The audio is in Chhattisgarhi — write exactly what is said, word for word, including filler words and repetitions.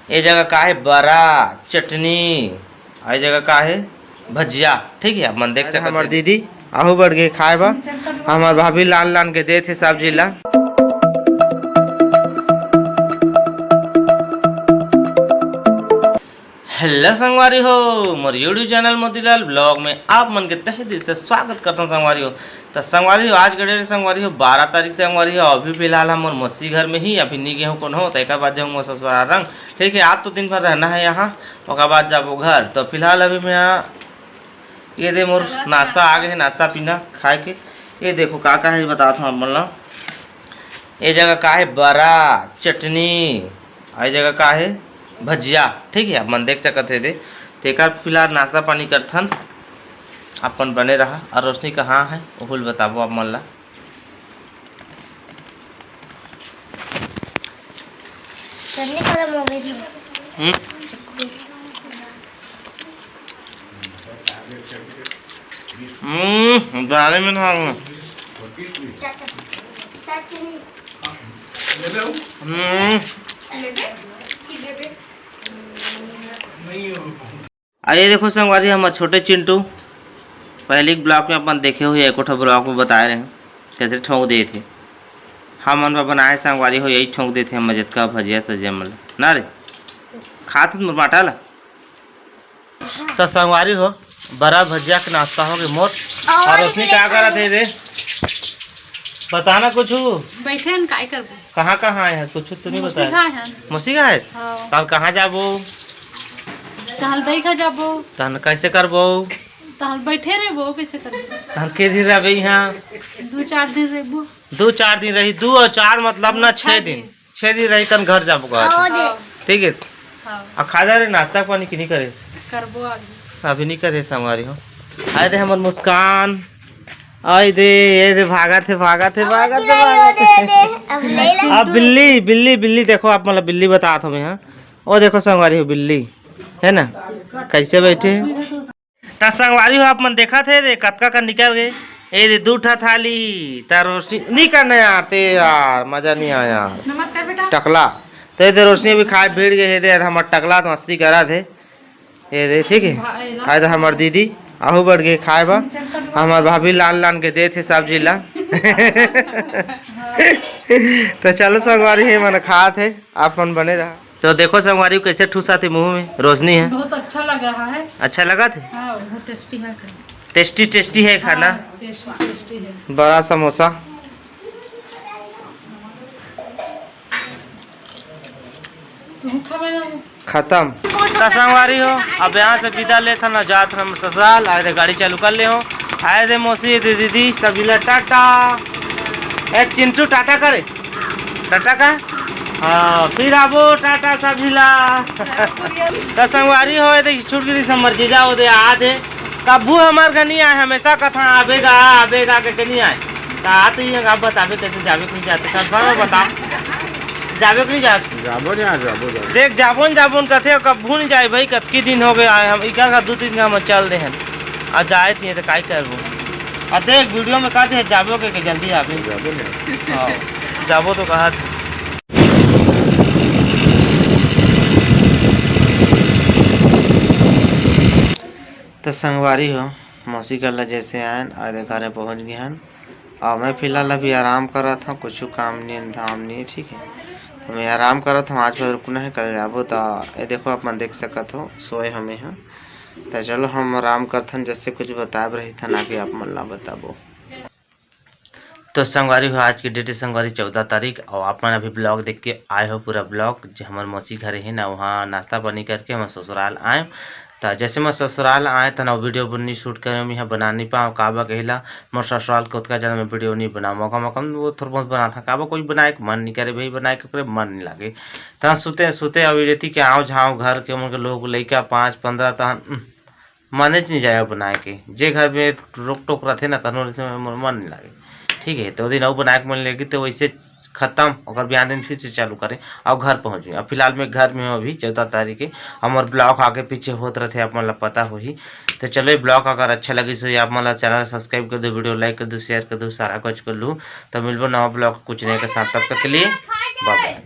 ये जगह का हे बरा, चटनी, और ये जगह का हे भजिया। ठीक है, आप मन देख सकत हमार हे। दीदी आहू बढ़ गए खाए बा। हमार भाभी लान लान के देत हे सब्जी ला। हेलो संगवारी हो, मोर YouTube चैनल मोतीलाल ब्लॉग में आप मन के तहे दिल से स्वागत करता हूँ संगवारी हो। तो संगवारी हो, आज के डेट संगवारी हो बारह तारीख संगवारी हो। अभी फिलहाल हम मोर मौसी घर में ही, अभी नी गे हूँ कोनो, तो एक बाद जाऊँ मोर ससुराल रंग। ठीक है, आज तो दिन भर रहना है यहाँ, ओकर बाद जाबो घर। तो फिलहाल अभी मैं यहाँ, ये दे मोर नाश्ता आ गए है, नाश्ता पीना खाए के। ये देखो का का है, ये बताता हूँ आप मन ला। ये जगह का है बरा, चटनी, और ये जगह का है भजिया। ठीक है, आप मन देख सकत हे दे। तेकर फिलहाल नाश्ता पानी करथन, अपन बने रहा। और रोशनी कहाँ है, ओहू ल बताबो आप मन ला। चटनी खत्म हो गई थी। हम्म। हम्म, जाने में था। हम्म। अरे देखो संगवारी, हमार छोटे चिंटू, पहले ब्लॉग में अपन देखे हुए, एक ठो ब्लॉग में बताए रहे, कैसे ठोंक दे थे। हम मन बर बनाए संगवारी हो, यही ठोंक दे थे हम जतका भजिया सजिया मन ला। ना रे, खात हन मोर बाटा ला। तो संगवारी हो, बरा भजिया के नाश्ता हो गए मोर। और और रोशनी क्या करत है रे? बताना कुछ। बैठे हन, काय करबो? कहाँ कहाँ आए हैं? कुछ तो नहीं मौसी बताया। कहाँ है? मौसी का है? हाँ। तहन कहाँ जाबो? तहन दई खा जाबो। तहन कैसे करबो? तहन बैठे रहबो, कैसे करबो? तहन के दिन रहबे यहाँ? दो चार दिन रहबो। दो चार दिन रही, दो और चार मतलब ना, छह छह दिन। दिन। छह दिन रही, तहन घर जाबो, घर। हाँ। ठीक है। हाँ। आ खा जा रे, नाश्ता पानी की नहीं करे? करबो अभी। अभी नहीं करे, संगवारी हो। आए दे हमर मुस्कान, आए दे, ये दे, भागत है, भागत है, भागत है, भागत है। अब ले लो। अब बिल्ली, बिल्ली, बिल्ली देखो, आप मतलब बिल्ली बतात हो यहाँ। ओ देखो संगवारी हो बिल्ली, है ना, कैसे बैठे है। त संगवारी हो, आप मन देखत हे रे, कतका का निकल गए। ए दे, दू ठा थाली, त रोशनी, नी करना यार, ते यार, मजा नहीं आया यार। नमस्कार बेटा। टकला। तो ये दे, रोशनी अभी खाए भिड़ गए हे दे, हमर टकला तो मस्ती करत हे। ये दे, ठीक है। आए तो हमर दीदी, आहू बढ़ गए खाए बा। हमर भाभी लान लान के देत हे सब्जी ला। तो चलो संगवारी हे, मन खात हे, आप मन बने रहा। तो देखो संगवारी, कैसे ठूसा थे मुंह में, रोशनी है। बहुत अच्छा लग रहा है। अच्छा लगा थे? हाँ, बहुत टेस्टी है खाना। टेस्टी, टेस्टी है खाना। हाँ, टेस्टी, टेस्टी है। बड़ा समोसा। तुम खा लेना। खत्म। तो संगवारी हो, अब यहाँ से विदा लेथन, जात हम ससुराल। आए थे गाड़ी चालू कर ले हो। आए थे मौसी, दे दीदी, सभी ला टाटा। एक चिंटू टाटा करे। टाटा का? हाँ, फिर आबो टाटा सभी ला। तो संगवारी हो, ये देख छूट गई हमर जीजा, वो दे आ दे। कभू हमर घर नहीं आए, हमेशा कथा आबेगा, आबेगा के, के नहीं आए। तो आते ही अब बताबे कैसे जाबे, कहीं जाते, कब बताओ। जाबे कि नहीं जाबे? जाबो ना, जाबो, जाबो। देख, जाबो न, जाबो न कथे, कब भूल जाए भाई, कतकी दिन हो गए आए हम, इकर का दू तीन का हम चल दे हन। आ जाए नहीं तो काई करबो? आ देख, वीडियो में कहते हैं जाबो के, के जल्दी आबे। जाबो ना। हाँ, जाबो तो कहा थे। तो संगवारी हो, मौसी कर ला जैसे आयन, आधे घरे पहुँच गए हन। और मैं फिलहाल अभी आराम करत हूँ, कुछ काम नहीं है, धाम नहीं है, ठीक है। तो मैं आराम करत हूँ, आज भर रुकना है, कल जाबो। तो ये देखो, आप मन देख सकत हो, सोए हमें हैं। तो चलो, हम आराम करथन, जैसे कुछ बताब रही था ना कि आप मन ला बताबो। तो संगवारी हो, आज की डेट है संगवारी चौदह तारीख, और आप मन अभी ब्लॉग देख के आए हो, पूरा ब्लॉग जो हमारे मौसी घर है ना, वहाँ नाश्ता पानी करके हम ससुराल आए। तो जैसे मैं ससुराल आए तो ना वीडियो नहीं शूट करे, मैं यहाँ बना नहीं पाऊँ, काबा कहिला मोर ससुराल के उतका ज़्यादा मैं वीडियो नहीं बनाऊँ। मौका मौका में वो थोड़ा बहुत बनाता, काबा कोई बनाए के मन नहीं करे भाई, बनाए के ओकरे मन नहीं लागे। तो सुते सुते अभी रहती कि आओ झाओ घर के मन के लोग लइका पाँच पन्द्रह तहन, उम, माने च नहीं जाए बनाए के। जे घर में रोक टोक रहते ना, तहन से मोर मन नहीं लागे। ठीक है, तो दिन अउ बनाए के मन लगी तो वैसे खत्म, ओकर बिहान दिन फिर से चालू करें और घर पहुँच गए। अब फिलहाल मैं घर में हूँ अभी चौदह तारीख के, हमार ब्लॉग आगे पीछे होत रहते, आप मन ला पता होही। तो चलो, ये ब्लॉग अगर अच्छा लगी सो आप मन ला चैनल सब्सक्राइब कर दो, वीडियो लाइक कर दो, शेयर कर दो, सारा कुछ कर लूँ। तो मिलबो नवा ब्लॉग कुछ नए के साथ, तब तक के लिए बाय बाय।